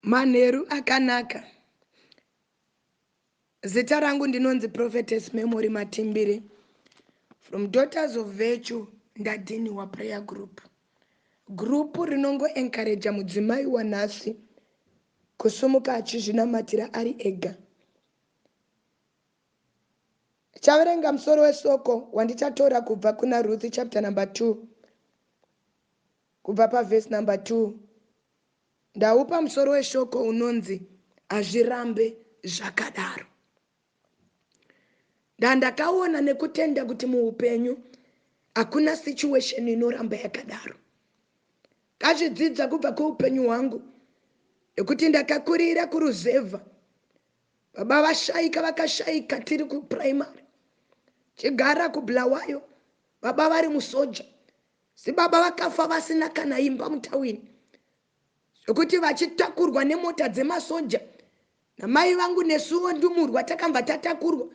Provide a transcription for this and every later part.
Manheru akanaka. Zita rangu ndinonzi Prophetess Memory Matimbire from Daughters of Virtue Ndadhiniwa Prayer Group. Group rinongoencourager mudzimai wanhasi kusumuka achizvinamatira ari ega. Tichaverenga musoro wesoko wandichatora kubva kuna Ruth chapter number 2 kubva pavhesi number 2. Ndaupa musoro weshoko unonzi Hazvirambe Zvakadaro. Ndandakaona nekutenda kuti muupenyu hakuna situation inoramba yakadaro. Kazvidzidza kubva kuupenyu hwangu nekuti ndakakurira kuruzevha. Baba vashaika vakashaika tiri kuprimary. Chigara kuBulawayo baba vari musoja. Zibaba vakafa vasina kana imba mutawini zvekuti vachitakurwa nemota dzemasoja namai vangu nesuwo ndumurwa takambva tatakurwa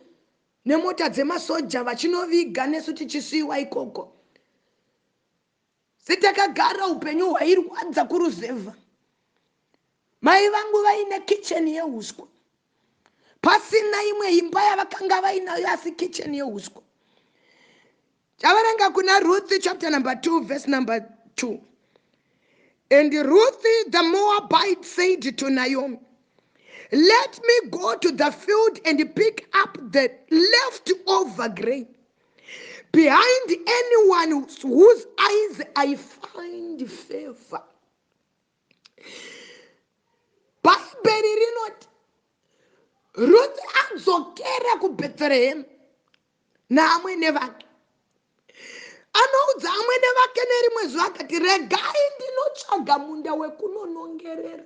nemota dzemasoja vachinoviga nesu tichisiiwa ikoko sitakagara upenyu hwairwadza kuruzevha mai vangu vaine kicheni yeuswa pasina imwe imba yavakanga vainayo asi kicheni yeuswa Taverenga kuna Ruth chapter number 2 verse number 2. And Ruth the Moabite said to Naomi, Let me go to the field and pick up the leftover grain behind anyone whose eyes I find favor. Bhaibheri rinoti Ruth adzokera kuBhetherehemu naamwene vake. Anoudza amwene vake nerimwe zuva akati, regai ndinotsvaga munda wekunonongerera.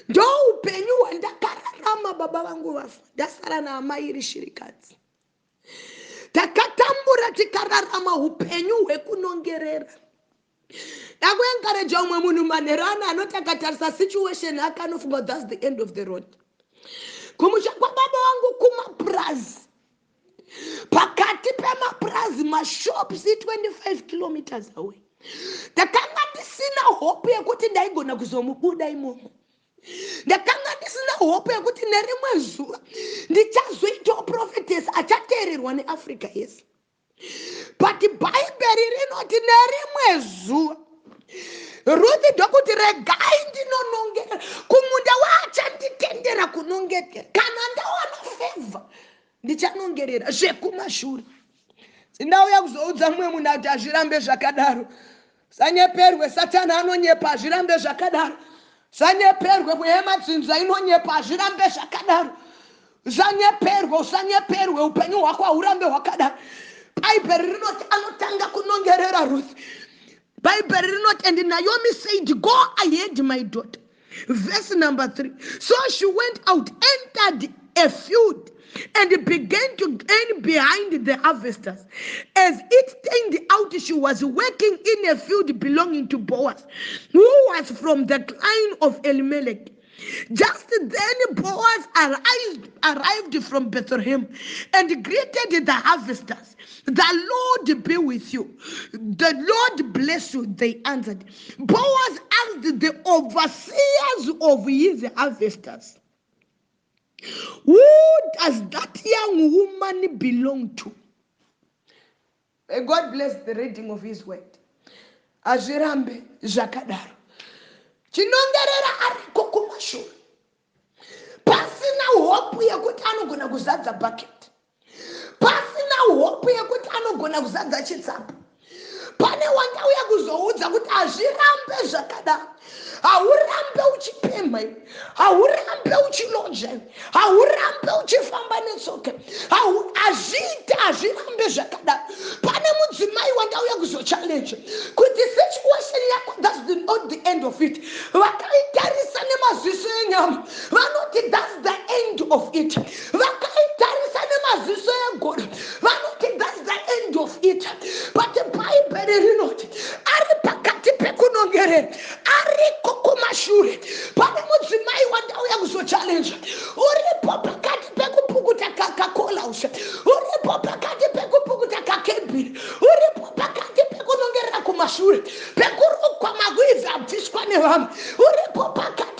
Ndoupenyu hwandakararama baba vangu vafa, ndasara naamai iri shirikadzi. Takatambura tikararama upenyu hwekunongerera. Ndakuencourage umwe munhu manheru ano anoti akatarisa situation yake anofunga that's the end of the road. Kumusha kwababa vangu kumapurazi, pakati pemapurazi mashops 25 kilometers away. Ndakanga ndisina hope yekuti ndaigona kuzomubuda imomo. Ndakanga ndisina hope yekuti nerimwe zuva ndichazoitawo prophetess achateererwa neAfrica yese. But Bhaibheri rinoti nerimwe zuva Ruth ndokuti regai ndinonongera kumunda waachanditendera kunongetera, kana ndawana favor ndichanongerera zvekumashure. Sindauya kuzoudza mumwe munhu ati hazvirambe zvakadaro. Sanyeperwe, Satani anonyepa, hazvirambe zvakadaro. Sanyeperwe, mweya yemadzinza inonyepa, hazvirambe zvakadaro. Usanyeperwe, usanyeperwe, upenyu hwako haurambe hwakadaro. Bhaibheri rinoti anotanga kunongerera Ruth. Bhaibheri rinoti, and Naomi said, go ahead my daughter. Verse number 3. So she went out, entered a field, and began to glean behind the harvesters. As it turned out, she was working in a field belonging to Boaz, who was from the clan of Elimelech. Just then Boaz arrived from Bethlehem and greeted the harvesters. The Lord be with you. The Lord bless you, they answered. Boaz asked the overseers of his harvesters, who does that young woman belong to? May God bless the reading of his word. Hazvirambe zvakadaro. Chinongerera ariko kumashure. Pasina hope yekuti anogona kuzadza bucket. Pasina hope yekuti anogona kuzadza chitsapa. Pane wandauya kuzoudza kuti hazvirambe zvakadaro. Haurambe uchipemha iwe, haurambe uchiloja iwe, haurambe uchifamba netsoka, hazviite, hazvirambe zvakadaro. Pane mudzimai wandauya kuzochallenge kuti situation yako, that's not the end of it. Vakaitarisa nemaziso enyama vanoti that's the end of it. Vakaitarisa nemaziso egodo vanoti that's the end of it. But Bhaibheri rinoti ari pakati pekunongerera, ariko kumashure. Pane mudzimai wandauya kuzochallenge, uripo pakati pekupukuta kakolausha, uripo pakati pekupukuta kakebhiri, uripo pakati pekunongerera kumashure, pekurukwa makuibvi abviswa nevamwe, uripo pakati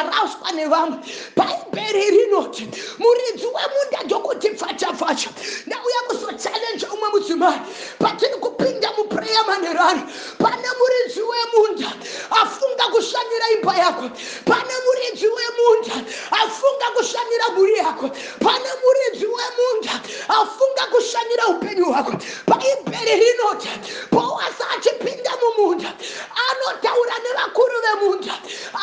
zvaraswa nevamwe. Bhaibheri rinoti muridzi wemunda ndokuti pfacha pfacha. Ndauya kuzochallenge umwe mudzimai patiri kupinda muprayer manheru ano. Pane muridzi wemunda afunga kushanyira imba yako. Pane muridzi wemunda afunga kushanyira mhuri yako. Pane muridzi wemunda afunga kushanyira upenyu hwako. Bhaibheri rinoti Boasi achipinda mumunda anotaura nevakuru vemunda,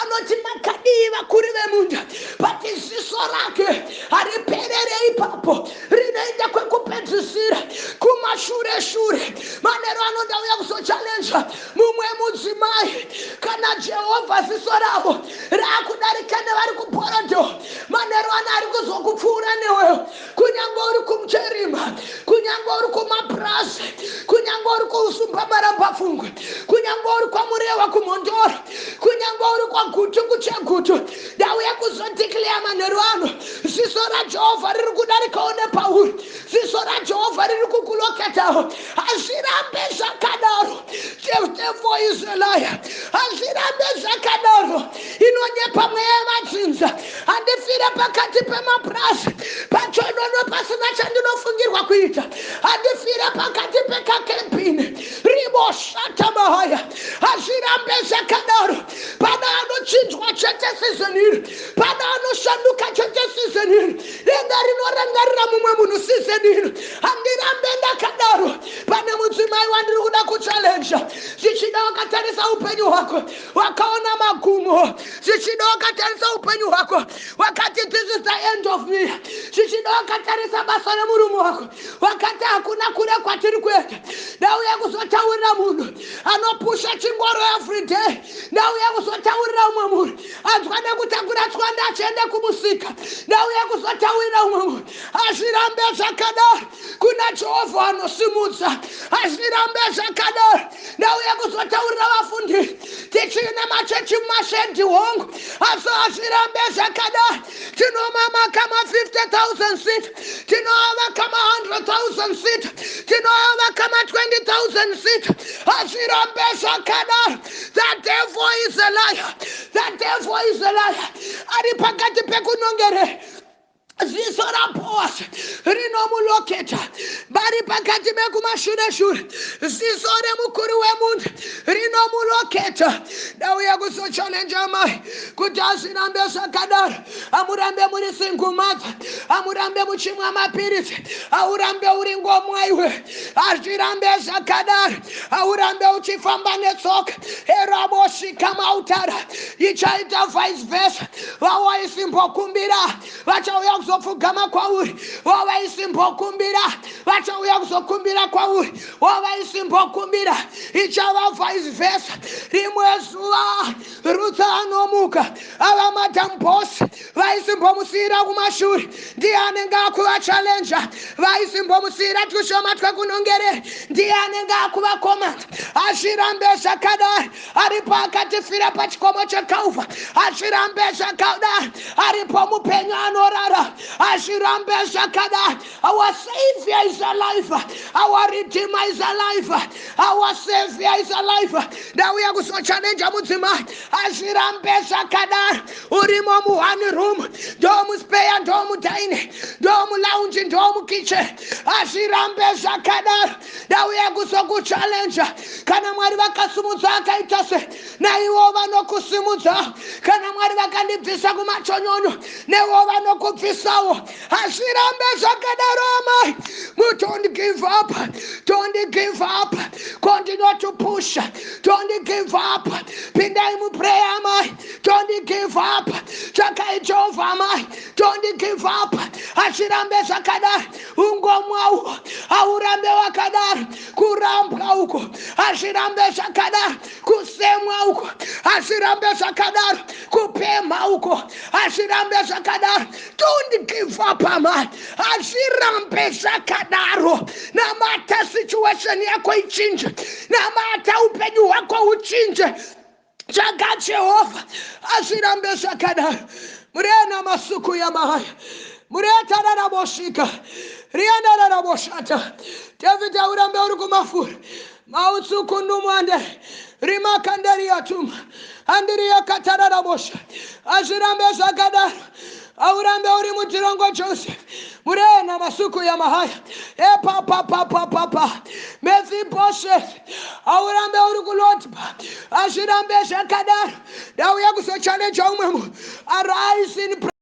anoti makadii vakuru vemunda, but ziso rake hariperere ipapo, rinoenda kwekupedzisira kumashure shure. Manheru ano ndauya kuzochallenge mumwe mudzimai, kana Jehovha ziso ravo raakudarika nevari kuBorodho, manheru ano ari kuzokupfuura neweyo, kunyange uri kumucherima, kunyange uri kumapurazi, kunyange uri kusumba marambapfungwe, kunyange uri kwaMurewa kuMhondoro, kunyange uri kwaGutu kuChegutu. Ndauya kuzodeclare manheru ano, ziso raJehovha riri kudarikawo nepauri, ziso raJehovha riri kukuloketawo. Hazvirambe zvakadaro. Devil is a liar. Hazvirambe zvakadaro. Inonyepa mweya yemadzinza. Handifire pakati pemapurazi pachonono pasina chandinofungirwa kuita. Handifire pakati pekakebhini riboshata mahaya. Hazvirambe zvakadaro. Pana anochinjwa chete season iri, pana anoshanduka chete season iri. Denga rinorangarira mumwe munhu season iri. Handirambe ndakadaro. Pane mudzimai wandiri kuda kuchallenge. Zvichida wakatarisa upenyu hwako wakaona magumo. Zvichida wakatarisa upenyu hwako wakati this is the end of me. Zvichida wakatarisa basa remurume wako wakati hakuna kure kwatiri kuenda. Ndauya kuzotaurira munhu anopusha chingoro everyday. Ndauya kuzotaurira umwe munhu anzwa nekutakura tswanda achienda kumusika. Ndauya kuzotaurira umwe munhu, hazvirambe zvakadaro. Kuna Jehovha anosimudza. Hazvirambe zvakadaro. Ndauya kuzotaurira vafundisi, tichine machechi mumashedhi hongu, asi hazvirambe zvakadaro. Tinomamaka ma50 000 seat, tinovaka ma100 000 seat, tinovaka ma20 000 seat. Hazvirambe zvakadaro. The devil is a liar. The devil is a liar. Ari pakati pekunongere, ziso raBhoasi rinomuloketa. Vari pakati pekumashure shure, ziso remukuru wemunhu rinomuloketa. Ndauya kuzochallenge amai kuti hazvirambe zvakadaro. Hamurambe muri single mother, hamurambe muchimwa mapiritsi, haurambe uri ngomwa iwe. Hazvirambe zvakadaro. Haurambe uchifamba netsoka erabosvika mautara. Ichaita vice versa. Vawaisimbokumbira vachauya kuzopfugama kwauri. Wavaisimbokumbira vachauya kuzokumbira kwauri. Wavaisimbokumbira, ichava vice versa. Rimwe zuva Rutha anomuka ava Madam Boss. Vaisimbomusiyira kumashure ndiye anenge akuvachallenge. Vaisimbomusiyira tushoma twekunongerera ndiye anenge akuvakomanda. Hazvirambe zvakadaro. Aripo akatifira pachikomo cheKalvari. Hazvirambe zvakadaro. Aripo mupenyu anorara. Hazvirambe zvakadaro. Our Savior is alive. Our Redeemer is alive. Our Savior is alive. Ndauya kuzochallenge mudzimai, hazvirambe zvakadaro. Urimo muone room, ndomuspare, ndomudining, ndomulounge, ndomukitchen. Hazvirambe zvakadaro. Ndauya kuzokuchallenge. Kana Mwari vakasimudza akaita se, naivo vanokusimudza. Kana Mwari vakandibvisa kumachonyonyo, nevo vanokubvisawo. Hazvirambe zvakadaro amai. Don't give up. Don't give up. Continue to push. Don't give up. Pindai muprayer amai. Don't give up. Tsvakai Jehovha amai. Don't give up. Hazvirambe zvakadaro. Ungomwa uko haurambe wakadaro. Kurambwa uko hazvirambe zvakadaro. Kusemwa uko hazvirambe zvakadaro. Kupemha uko hazvirambe zvakadaro. Don't give up amai. Hazvirambe zvakadaro. Namata situation yako ichinje. Namata upenyu hwako uchinje. Tsvaga Jehovha. Hazvirambe zvakadaro. Murena masuku yamahaya muretararabosvika riandararaboshata. David, aurambe uri kumafura. Mautsukunumwande rimakandariatuma andiriakatararabosha. Hazvirambe zvakadaro. Aurambe uri mutirongo, Joseph. Murena masuku yamahaya epapapapapapa Mephibosheth, aurambe uri kuLodebar. Hazvirambe zvakadaro. Ndauya kuzochallenge umwe munhu. Arise in